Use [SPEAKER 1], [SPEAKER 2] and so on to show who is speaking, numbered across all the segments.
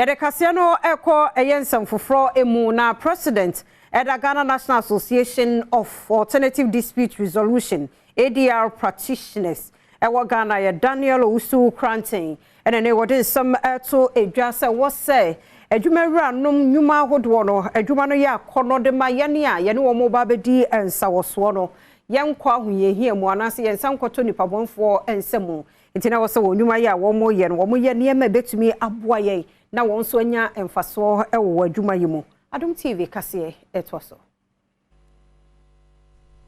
[SPEAKER 1] Yɛde kaseɛ no ɛkɔ ɛyɛ nsɛm foforɔ mu na President ɛda Ghana National Association of Alternative Dispute Resolution, ADR Practitioners, ɛwɔ Ghana yɛ Daniel Owusu Kranten ɛna ne wɔde nsɛm ɛto edwa sɛ wɔsɛ adwumawuranom nnwuma ahodoɔ no adwuma no yɛ akɔnɔ de ma yɛne a yɛne wɔn ba bɛdi nsawɔsoɔ no, yɛnkɔ ahohiahia mu anaasɛ yɛn nsa nkɔtɔ nipa bɔnfoɔ nsam. Nti na wɔsɛ wɔn nnwuma yɛ a wɔn yɛ no, wɔn yɛ nneɛma a ebɛtumi aboa yɛn na wɔn nso anya mfasoɔ wɔ wɔn adwuma yi mu. Adom TV kaseɛ ɛtoa so.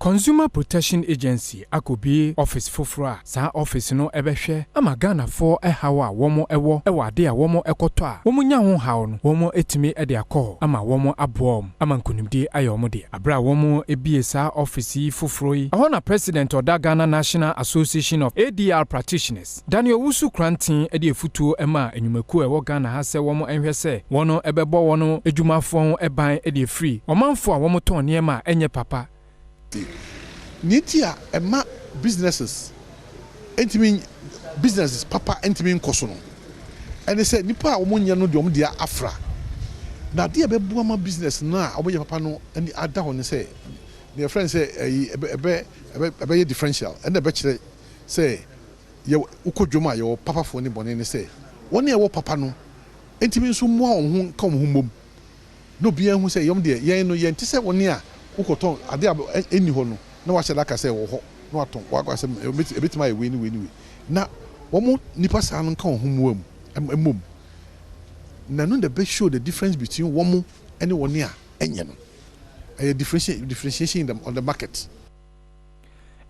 [SPEAKER 2] Consumer Protection Agency akɔbie office foforɔ a saa office no ɛbɛhwɛ ama Ghanafoɔ ɛhaw a wɔn ɛwɔ ɛwɔ ade a wɔn ɛkɔtɔ a wɔn nya ho haw no, wɔn etumi ɛde akɔ hɔ ama wɔn aboa wɔn ama nkonimdie ayɛ wɔn deɛ. Abere a wɔn ebie saa office yi foforɔ yi, ɛhɔ na President ɔda Ghana National Association of ADR Practitioners, Daniel Owusu Kranten, ɛde efutuo ɛma enyumakuo a ɛwɔ Ghana ha sɛ wɔn ɛhwɛ sɛ wɔn ɛbɛbɔ wɔn adwumafoɔ ho ɛban ɛde efiri ɔmanfoɔ a wɔn tɔn nneɛma a ɛnyɛ papa.
[SPEAKER 3] Ne ti a ɛma businesses ntumi, businesses papa ntumi nkɔ so no, ɛne sɛ nipa a wɔn nyɛ no deɛ, wɔn deɛ afra. Na adeɛ a ɛbɛboa ma business no a wɔyɛ papa no ani ada hɔ ne sɛ deɛ yɛfrɛ no sɛ ɛyi ɛbɛyɛ differential, ɛna ɛbɛkyerɛ sɛ yɛ wokɔ dwom a yɛwɔ papafoɔ ne bɔne, ne sɛ wɔn a ɛwɔ papa no ntumi nso mmoa wɔn ho nka wɔn ho mmom na obiara hu sɛ yɛn deɛ, yɛn no yɛn ti sɛ wɔn a wokɔtɔn adeɛ a ɛnni hɔ no na wahyɛ daka sɛ ɛwɔ hɔ na watɔn wakɔ asɛm ebetumi ayɛ wei ne wei ne wei, na wɔn nipa saa no nka wɔn ho mua mu mmom, na no na bɛ show the difference between wɔn ne wɔn a ɛnyɛ no. Ɛyɛ differentiation on the market.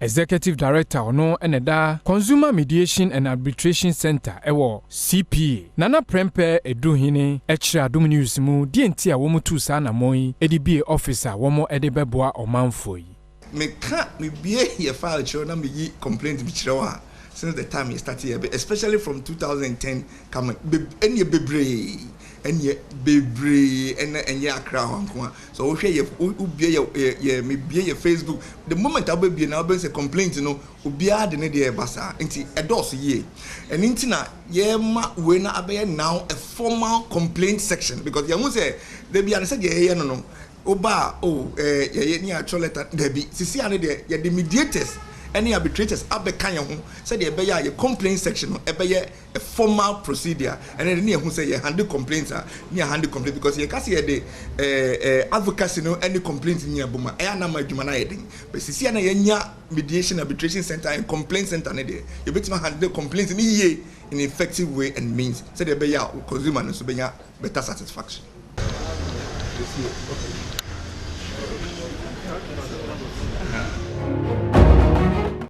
[SPEAKER 2] Executive Director ɔno ɛna da Consumer Mediation and Arbitration Center ɛwɔ CPA, Nana Prɛmpɛ Eduhene, ɛkyerɛ Adom News mu deɛ nti a wɔn tu saa anammɔn yi ɛde bie office a wɔn ɛde bɛboa ɔmanfoɔ yi.
[SPEAKER 4] Meka mebie yɛ file kyerɛw na meyi complaint bi kyerɛw a, since the time you start here, especially from 2010 coming, ɛneɛ bebree, ɛneɛ bebree, ɛna ɛnyɛ Accra hɔ nko a. So wohwɛ yɛ, wobie yɛ mebie yɛ Facebook, the moment a wobɛbie na wobɛhu sɛ complaint no, obiara de ne deɛ ɛba saa, nti ɛdɔɔso yie. Ɛno nti na yɛma wei na abɛyɛ now a formal complaint section, because yɛn ho sɛ dabi ane sɛ deɛ yɛyɛ no woba a, o yɛyɛ ne atwerɛ letter dabi. Sisi ano deɛ, yɛde mediators ɛne arbitrators abɛka yɛn ho sɛdeɛ ɛbɛyɛ a yɛ complaint section no ɛbɛyɛ a formal procedure. Ɛne ne yɛn ho sɛ yɛ handle complaints a, ne yɛ handle complaint, because yɛ kasi yɛde ɛɛ ɛɛ advocacy no ɛne complaint nyina bɔ mu a, ɛyɛ anam adwuma no ayɛ den. But sisi a na yɛnya mediation, arbitration center and complaint center ne deɛ, yɛbɛtumi handle complaint ne yie in effective way and means sɛdeɛ ɛbɛyɛ a consumer no nso bɛnya better satisfaction.